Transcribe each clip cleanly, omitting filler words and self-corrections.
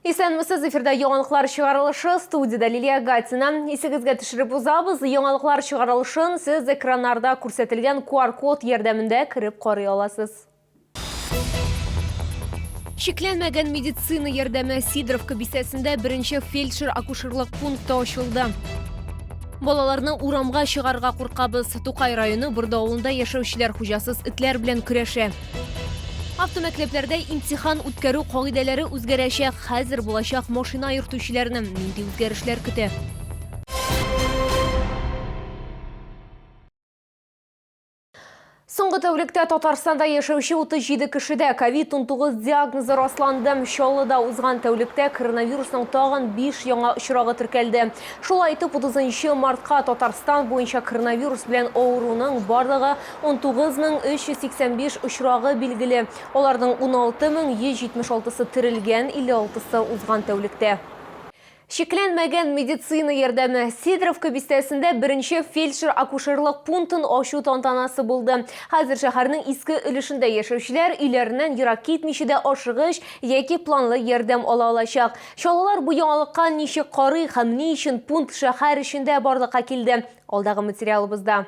Исәнмесез, эфирда яңалыклар чыгарылышы, студиядә Лилия Гатина. Исегезгә төшереп узабыз, яңалыклар чыгарылышын сез экраннарда күрсәтелгән QR-код ярдәмендә кереп карый аласыз. Чикләнмәгән медицина ярдәме Сидоровка бистәсендә беренче фельдшер-акушерлык пункты ачылды. Балаларны урамга чыгарырга куркабыз. Тукай районы Борды авылында яшәүчеләр хуҗасыз этләр белән көрәшә. Автомәктәпләрдә имтихан үткәрү кагыйдәләре үзгәрәчәк. Хәзер булачак машина йөртүчеләрне нинди үзгәрешләр көтә? Соңгы тәүлектә Татарстанда яшәүче 37 кешедә COVID-19 диагнозы расланды. Чаллыда узган тәүлектә коронавирусның тагын 5 яңа очрагы теркәлде. Шулай итеп, 30 мартка Татарстан буенча коронавирус белән авыруның барлыгы 19385 очрагы билгеле. Аларның 16176-сы терелгән, 56-сы узган тәүлектә. Чикләнмәгән медицина ярдәме. Сидоровка бистәсендә беренче фельдшер-акушерлык пунктын ачу тантанасы булды. Хәзер шәһәрнең иске өлешендә яшәүчеләр өйләреннән ерак китмичә дә ашыгыч яки планлы ярдәм ала алачак. Чаллылар бу яңалыкка ничек карый һәм ни өчен пункт шәһәр эчендә барлыкка килде? Алдагы материалыбызда.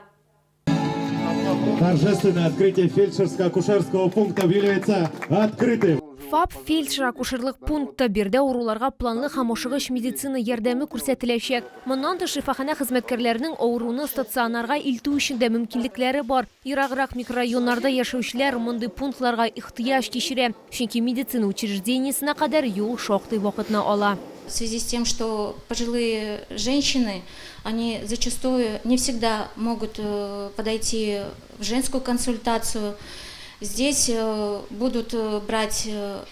Торжественное открытие фельдшерско-акушерского пункта объявляется открытым. ФАП фельдшер-акушерлык пункты биредә авыруларга планлы һәм ашыгыч медицина ярдәме күрсәтеләчәк. Моннан тыш, шифаханә хезмәткәрләренең авыруны стационарга илтү өчен дә мөмкинлекләре бар. Ераграк микрорайоннарда яшәүчеләр мондый пунктларга ихтыяҗ кичерә. Чөнки медицина учреждениесенә кадәр юл шактый вакытны ала. В связи с тем, что пожилые женщины, они зачастую не всегда могут подойти в женскую консультацию. Здесь будут брать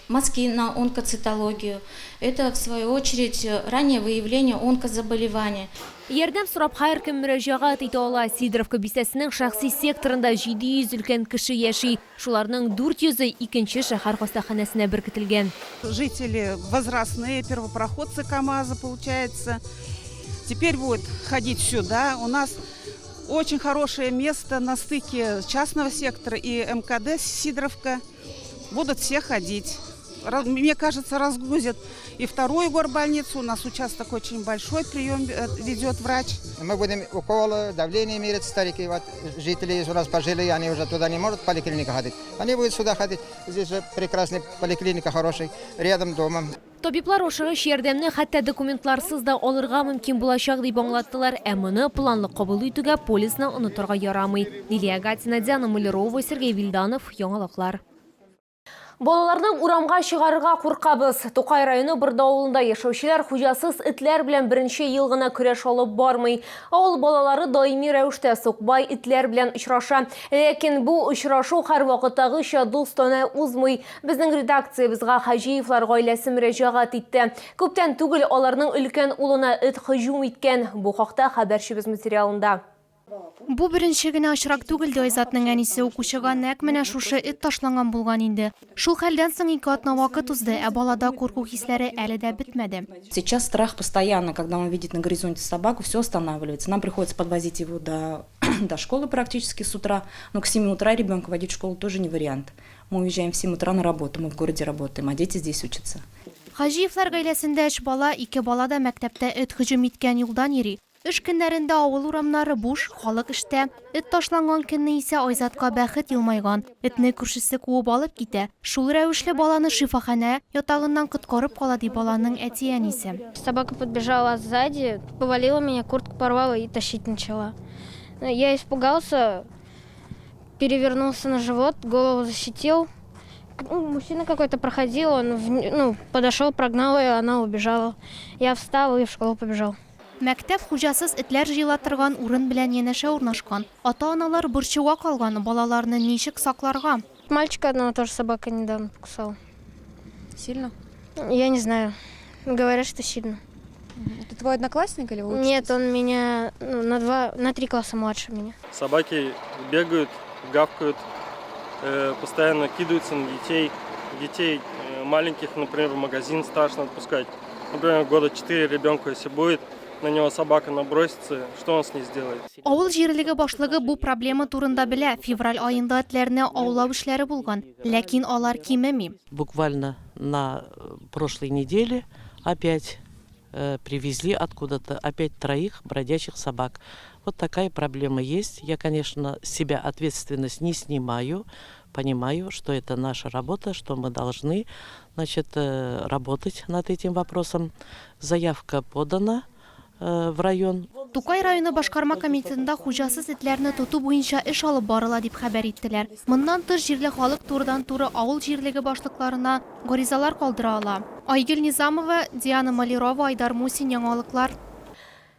мазки на онкоцитологию. Это, в свою очередь, раннее выявление онкозаболеваний. Ярдәм сорап һәркем мөрәҗәгать итә ала. Сидоровка бистәсенең шәхси секторында 700 өлкән кеше яши. Шуларның 400-е икенче шәһәр хастаханәсенә беркетелгән. Жители возрастные, первопроходцы КАМАЗа, получается, теперь будут ходить сюда. У нас очень хорошее место на стыке частного сектора и МКД Сидоровка. Будут все ходить. Мне кажется, разгрузят и вторую горбольницу. У нас участок очень большой, прием ведет врач. Мы будем уколы, давление мерить старики. Вот жители у нас пожилые, они уже туда не могут в поликлинику ходить. Они будут сюда ходить. Здесь же прекрасная поликлиника хорошая, рядом дома. Табиблар ашыгыч ярдәмне хәтта документларсыз да алырга мөмкин булачак дип аңлаттылар. Ә моны планлы кабул итүгә полисны онытырга ярамый. Лилия Гатина, Диана Малярова, Сергей Вильданов, Яңалыклар. Балаларны урамга чыгарырга куркабыз. Тукай районы Борды авылында яшәүчеләр хуҗасыз этләр белән беренче ел гына көрәш алып бармый. Авыл балалары даими рәвештә сукбай этләр белән очраша. Ләкин бу очрашу һәрвакыттагыча дустанә узмый. Безнең редакциябезгә Хаҗиевлар гаиләсе мөрәҗәгать итте. Күптән түгел аларның өлкән улына эт һөҗүм иткән. Бу хакта хәбәрчебез материалында. Бу беренче генә очрак түгел, ди Айзатның әнисе. Укучыга нәкъ менә шушы эт ташланган булган инде. Шул хәлдән соң ике атна вакыт узды, ә балада курку хисләре әле дә бетмәде. Сейчас страх постоянно, когда он видит на горизонте собаку, все останавливается. Нам приходится подвозить его до, до школы практически с утра, но к 7 утра ребенка водить в школу тоже не вариант. Мы уезжаем в 7 утра на работу, мы в городе работаем, а дети здесь учатся. Хаҗиевлар гаиләсендә өч бала, ике бала да мәктәптә эт һөҗүм иткән юлдан йөри. Эш көннәрендә авыл урамнары буш, халык эштә. Эт ташланган көнне исә Айзатка бәхет елмайган. Этне күршесе куып алып китә. Шул рәвешле баланы шифаханә ятагыннан коткарып кала, ди баланың әти-әнисе. Собака подбежала сзади, повалила меня, куртку порвала и тащить начала. Я испугался, перевернулся на живот, голову защитил. Ну, мужчина какой-то проходил, он ну, подошел, прогнал ее, она убежала. Я встал и в школу побежал. Мәктәп хуҗасыз этләр җыела торган урын белән янәшә урнашкан. Ата-аналар борчуга калган, балаларны ничек сакларга? Мальчика одного тоже собака недавно покусала. Сильно? Я не знаю. Говорят, что сильно. Это твой одноклассник или вы учитесь? Нет, он меня ну, на два, на три класса младше меня. Собаки бегают, гавкают, постоянно кидаются на детей. Детей маленьких, например, в магазин страшно отпускать. Например, года 4 ребенку, если будет, На него собака набросится, что он с ней сделает? Авыл җирлеге башлыгы бу проблема турында белә. Февраль аенда этләрне аулау эшләре булган, ләкин алар кимеми. Буквально на прошлой неделе опять привезли откуда-то опять троих бродячих собак. Вот такая проблема есть. Я, конечно, с себя ответственность не снимаю, понимаю, что это наша работа, что мы должны, значит, работать над этим вопросом. Заявка подана в район. Тукай районы башкарма комитетында хуҗасыз этләрне тоту буенча эш алып барыла дип хәбәр иттеләр. Моннан тыш җирле халык турыдан-туры авыл җирлеге башлыкларына гаризалар калдыра ала. Айгөл Низамова, Диана Малярова, Айдар Мусин, Яңалыклар.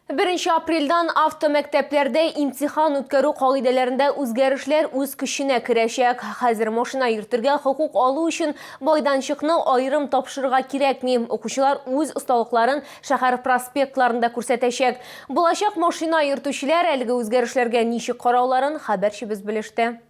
1 апрельдан автомәктәпләрдә имтихан үткәрү кагыйдәләрендә үзгәрешләр үз көченә керәчәк. Хәзер машина йөртергә хокук алу өчен майданчыкны аерым тапшырырга кирәкми. Укучылар үз осталыкларын шәһәр проспектларында күрсәтәчәк. Булачак машина йөртүчеләр әлеге үзгәрешләргә ничек карауларын хәбәрчебез белеште.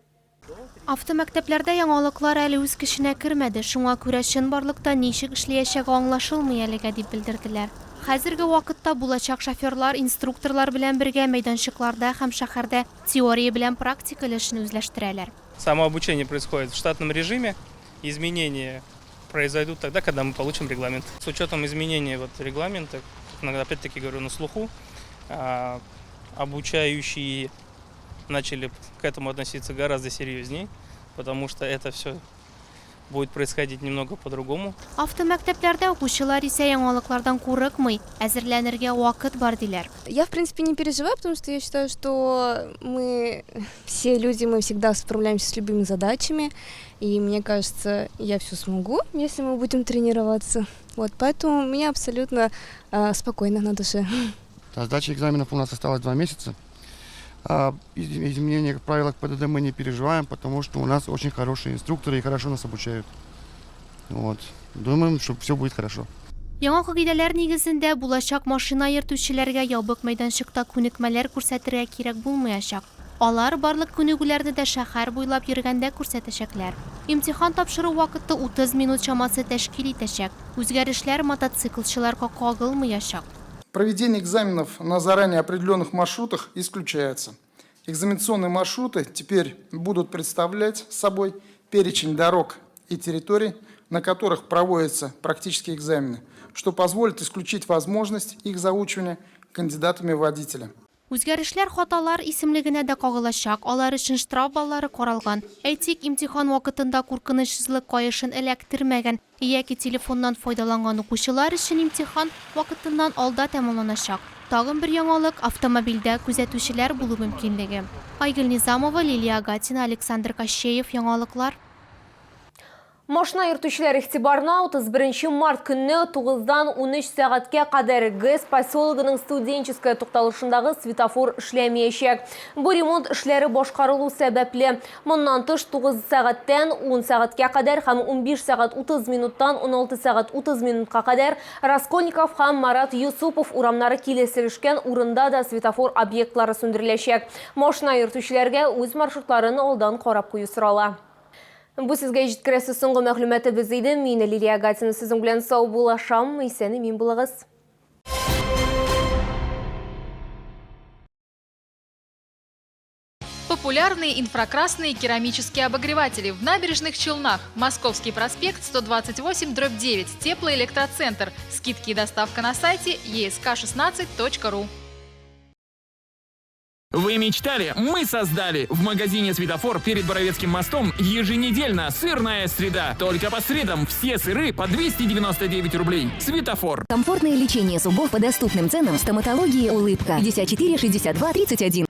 Автомәктәпләрдә яңалыклар әле үз көченә кермәде, шуңа күрә чынбарлыкта ничек эшләячәге аңлашылмый әлегә, дип белдерделәр. Хәзерге вакытта булачак шоферлар инструкторлар белән бергә мәйданчыкларда һәм шәһәрдә теория белән практика өлешен үзләштерәләр. Само обучение происходит в штатном режиме. Изменения произойдут тогда, когда мы получим регламент. С учетом изменения вот регламента, опять-таки говорю, на слуху, обучающие начали к этому относиться гораздо серьезнее, потому что это все будет происходить немного по-другому. Автомәктәпләрдә укучылар исә яңалыклардан курыкмый, әзерләнергә вакыт бар диләр. Я, в принципе, не переживаю, потому что я считаю, что мы все люди, мы всегда справляемся с любыми задачами, и мне кажется, я все смогу, если мы будем тренироваться. Вот, поэтому у меня абсолютно спокойно на душе. До сдачи экзаменов у нас осталось 2 месяца. Изменения в правилах ПДД мы не переживаем, потому что у нас очень хорошие инструкторы и хорошо нас обучают. Вот. Думаем, что все будет хорошо. Яңа кагыйдәләр нигезендә булачак машина йөртүчеләргә ябык мәйданчыкта күнекмәләр күрсәтергә кирәк булмаячак. Алар барлык күнегүләрне дә шәһәр буйлап йөргәндә күрсәтәчәкләр. Имтихан тапшыру вакыты 30 минут чамасы тәшкил итәчәк. Үзгәрешләр мотоциклчыларга кагылмаячак. Проведение экзаменов на заранее определенных маршрутах исключается. Экзаменационные маршруты теперь будут представлять собой перечень дорог и территорий, на которых проводятся практические экзамены, что позволит исключить возможность их заучивания кандидатами в водители. Үзгәрешләр хаталар исемлегенә дә кагылачак. Алар өчен штраф баллары каралган. Әйтик, имтихан вакытында куркынычсызлык каешын эләктермәгән яки телефоннан файдаланган укучылар өчен имтихан вакытыннан алда тәмамланачак. Тагын бер яңалык автомобильдә күзәтүчеләр булу мөмкинлеге. Айгөл Низамова, Лилия Агатина, Александр Кощеев, Яңалыклар. Машина йөртүчеләр игътибарына: 31 март көнне 9-дан 13 сәгатькә кадәр ГЭС поселогының Студенческая тукталышындагы светофор эшләмәячәк. Бу ремонт эшләре башкарылу сәбәпле. Моннан тыш 9 сәгатьтән 10 сәгатькә кадәр һәм 15 сәгать 30 минуттан 16 сәгать 30 минутка кадәр Раскольников һәм Марат Юсупов урамнары килешкән урында да светофор объектлары сүндереләчәк. Машина йөртүчеләргә үз маршрутларын алдан карап кую сорала. Бу сезгә җиткерәсе соңгы мәгълүматыбыз иде. Мин Лилия Гатина сезнең белән саубуллашам. Исән имин булыгыз. Популярные инфракрасные керамические обогреватели в Набережных Челнах. Московский проспект, 128/9. Теплоэлектроцентр. Скидки и доставка на сайте esk16.ru. Вы мечтали? Мы создали! В магазине «Светофор» перед Боровецким мостом еженедельно сырная среда. Только по средам все сыры по 299 рублей. «Светофор». Комфортное лечение зубов по доступным ценам в стоматологии «Улыбка». 54 62 31.